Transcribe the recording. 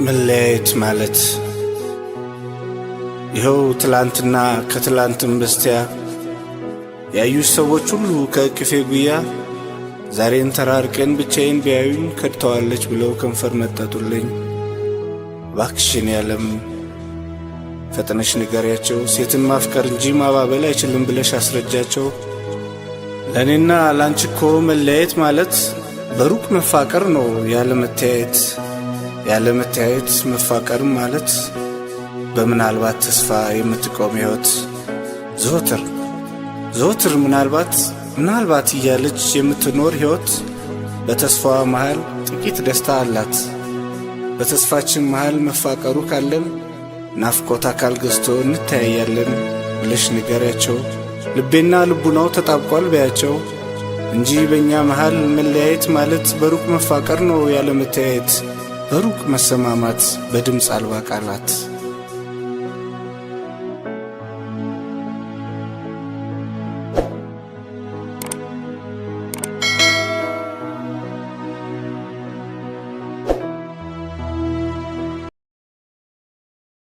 መለያየት ማለት ይኸው ትላንትና ከትላንትም በስቲያ ያዩሽ ሰዎች ሁሉ ከእቅፌ ጉያ ዛሬን ተራርቀን ብቻዬን ቢያዩኝ ከድተዋለች ብለው ከንፈር መጠጡልኝ። እባክሽን ያለም ፈጥነሽ ንገሪያቸው፣ ሴትን ማፍቀር እንጂ ማባበል አይችልም ብለሽ አስረጃቸው። ለእኔና ላንቺ እኮ መለያየት ማለት በሩቅ መፋቀር ነው ያለ መተያየት፣ ያለ መተያየት መፋቀርም ማለት በምናልባት ተስፋ የምትቆም ሕይወት፣ ዘወትር ዘወትር ምናልባት ምናልባት እያለች የምትኖር ሕይወት በተስፋዋ መሃል ጥቂት ደስታ አላት። በተስፋችን መሃል መፋቀሩ ካለም ናፍቆት አካል ገዝቶ እንተያያለን ብለሽ ንገሪያቸው። ልቤና ልቡናው ተጣብቋል በያቸው እንጂ በእኛ መሃል መለያየት ማለት በሩቅ መፋቀር ነው ያለ መተያየት፣ በሩቅ መሰማማት በድምፅ አልባ ቃላት።